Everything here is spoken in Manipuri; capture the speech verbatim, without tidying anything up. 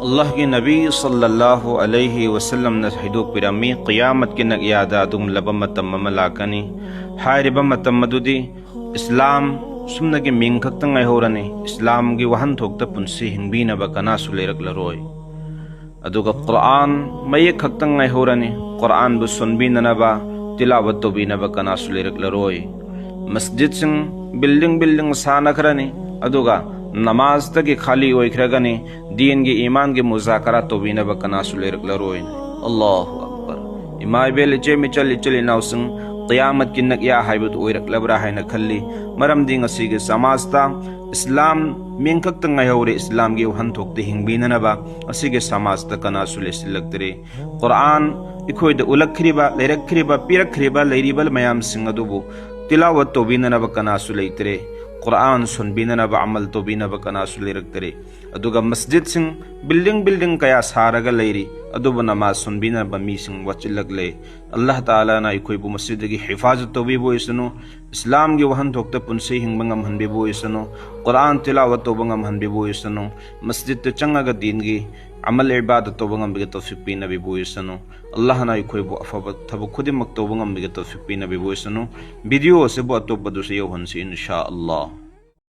ꯑꯜꯂꯥꯍꯒꯤ ꯅꯕꯤ ꯁꯜꯂꯜꯂꯥꯍꯨ ꯑꯂꯩꯍꯤ ꯋꯁꯜꯂꯝꯅ ꯍꯥꯏꯗꯣꯛꯄꯤꯔꯝꯃꯤ, ꯀꯤꯌꯥꯃꯠꯀꯤ ꯅꯛꯌꯥꯗ ꯑꯗꯨꯒꯨꯝꯂꯕ ꯃꯇꯝ ꯑꯃ ꯂꯥꯛꯀꯅꯤ꯫ ꯍꯥꯏꯔꯤꯕ ꯃꯇꯝ ꯑꯗꯨꯗꯤ ꯏꯁꯂꯥꯝ ꯁꯨꯝꯅꯒꯤ ꯃꯤꯡ ꯈꯛꯇ ꯉꯥꯏꯍꯧꯔꯅꯤ꯫ ꯏꯁꯂꯥꯝꯒꯤ ꯋꯥꯍꯟꯊꯣꯛꯇ ꯄꯨꯟꯁꯤ ꯍꯤꯡꯕꯤꯅꯕ ꯀꯅꯥꯁꯨ ꯂꯩꯔꯛꯂꯔꯣꯏ꯫ ꯑꯗꯨꯒ ꯀꯨꯔꯥꯟ ꯃꯌꯦꯛ ꯈꯛꯇ ꯉꯥꯏꯍꯧꯔꯅꯤ꯫ ꯀꯨꯔꯥꯟꯕꯨ ꯁꯣꯟꯕꯤꯅꯅꯕ, ꯇꯤꯂꯥꯋꯠ ꯇꯧꯕꯤꯅꯕ ꯀꯅꯥꯁꯨ ꯂꯩꯔꯛꯂꯔꯣꯏ꯫ ꯃꯁꯖꯤꯗꯁꯤꯡ building building ꯁꯥꯅꯈ꯭ꯔꯅꯤ, ꯑꯗꯨꯒ ꯅꯃꯥꯖꯇꯒꯤ ꯈꯥꯂꯤ ꯑꯣꯏꯈ꯭ꯔꯒꯅꯤ꯫ ꯗꯤꯟꯒꯤ ꯏꯃꯥꯟꯒꯤ ꯃꯨꯖꯥꯀꯔꯥ ꯇꯧꯕꯤꯅꯕ ꯀꯅꯥꯁꯨ ꯂꯩꯔꯛꯂꯔꯣꯏ꯫ ꯑꯜꯂꯥꯍꯨ ꯑꯛꯕꯔ꯫ ꯏꯃꯥ ꯏꯕꯦꯜ, ꯏꯆꯦ ꯃꯤꯆꯜ, ꯏꯆꯤꯜ ꯏꯅꯥꯎꯁꯤꯡ, ꯀꯤꯌꯥꯃꯠꯀꯤ ꯅꯛꯌꯥ ꯍꯥꯏꯕꯗꯨ ꯑꯣꯏꯔꯛꯂꯕ꯭ꯔꯥ ꯍꯥꯏꯅ ꯈꯜꯂꯤ꯫ ꯃꯔꯝꯗꯤ ꯉꯁꯤꯒꯤ ꯁꯃꯥꯖꯇ ꯏꯁꯂꯥꯝ ꯃꯤꯡ ꯈꯛꯇ ꯉꯥꯏꯍꯧꯔꯦ꯫ ꯏꯁꯂꯥꯝꯒꯤ ꯋꯥꯍꯟꯊꯣꯛꯇ ꯍꯤꯡꯕꯤꯅꯅꯕ ꯉꯁꯤꯒꯤ ꯁꯃꯥꯖꯇ ꯀꯅꯥꯁꯨ ꯂꯩꯁꯤꯜꯂꯛꯇ꯭ꯔꯦ꯫ ꯀꯨꯔꯥꯟ ꯑꯩꯈꯣꯏꯗ ꯎꯠꯂꯛꯈ꯭ꯔꯤꯕ, ꯂꯩꯔꯛꯈ꯭ꯔꯤꯕ, ꯄꯤꯔꯛꯈ꯭ꯔꯤꯕ, ꯂꯩꯔꯤꯕ ꯃꯌꯥꯝꯁꯤꯡ ꯑꯗꯨꯕꯨ ꯇꯤꯂꯥꯋꯠ ꯇꯧꯕꯤꯅꯅꯕ ꯀꯅꯥꯁꯨ ꯂꯩꯇ꯭ꯔꯦ꯫ ꯀꯨꯔꯥꯟ ꯁꯣꯟꯕꯤꯅꯅꯕ, ꯑꯃꯜ ꯇꯧꯕꯤꯅꯕ ꯀꯅꯥꯁꯨ ꯂꯩꯔꯛꯇꯔꯦ꯫ ꯑꯗꯨꯒ ꯃꯁꯖꯤꯗꯁꯤꯡ building building ꯀꯌꯥ ꯁꯥꯔꯒ ꯂꯩꯔꯤ, ꯑꯗꯨꯕꯨ ꯅꯃꯥꯖ ꯁꯣꯟꯕꯤꯅꯕ ꯃꯤꯁꯤꯡ ꯋꯥꯠꯁꯤꯜꯂꯛꯂꯦ꯫ ꯑꯜꯂꯥꯍ ꯇꯥꯂꯥꯅ ꯑꯩꯈꯣꯏꯕꯨ ꯃꯁꯤꯗꯒꯤ ꯍꯤꯐꯥꯖꯠ ꯇꯧꯕꯤꯕ ꯑꯣꯏꯁꯅꯨ, ꯏꯁꯂꯥꯝꯒꯤ ꯋꯥꯍꯟꯊꯣꯛꯇ ꯄꯨꯟꯁꯤ ꯍꯤꯡꯕ ꯉꯝꯍꯟꯕꯤꯕ ꯑꯣꯏꯁꯅꯨ, ꯀꯨꯔꯥꯟ ꯇꯤꯂꯥꯋꯠ ꯇꯧꯕ ꯉꯝꯍꯟꯕꯤꯕ ꯑꯣꯏꯁꯅꯨ, ꯃꯁꯖꯤꯗꯇ ꯆꯪꯉꯒ ꯗꯤꯟꯒꯤ ꯑꯃꯜ ꯏꯕꯥꯗꯠ ꯇꯧꯕ ꯉꯝꯕꯒꯤ ꯇꯧꯐꯤꯛ ꯄꯤꯅꯕꯤꯕ ꯑꯣꯏꯁꯅꯨ꯫ ꯑꯜꯂꯥꯍꯅ ꯑꯩꯈꯣꯏꯕꯨ ꯑꯐꯕ ꯊꯕꯛ ꯈꯨꯗꯤꯡꯃꯛ ꯇꯧꯕ ꯉꯝꯕꯒꯤ ꯇꯧꯐꯤꯛ ꯄꯤꯅꯕꯤꯕ ꯑꯣꯏꯁꯅꯨ꯫ ꯚꯤꯗꯤꯑꯣ ꯑꯁꯤꯕꯨ ꯑꯇꯣꯞꯄꯗꯁꯨ ꯌꯧꯍꯟꯁꯤ, ꯏꯟꯁꯥ ꯑꯜꯂꯥꯍ꯫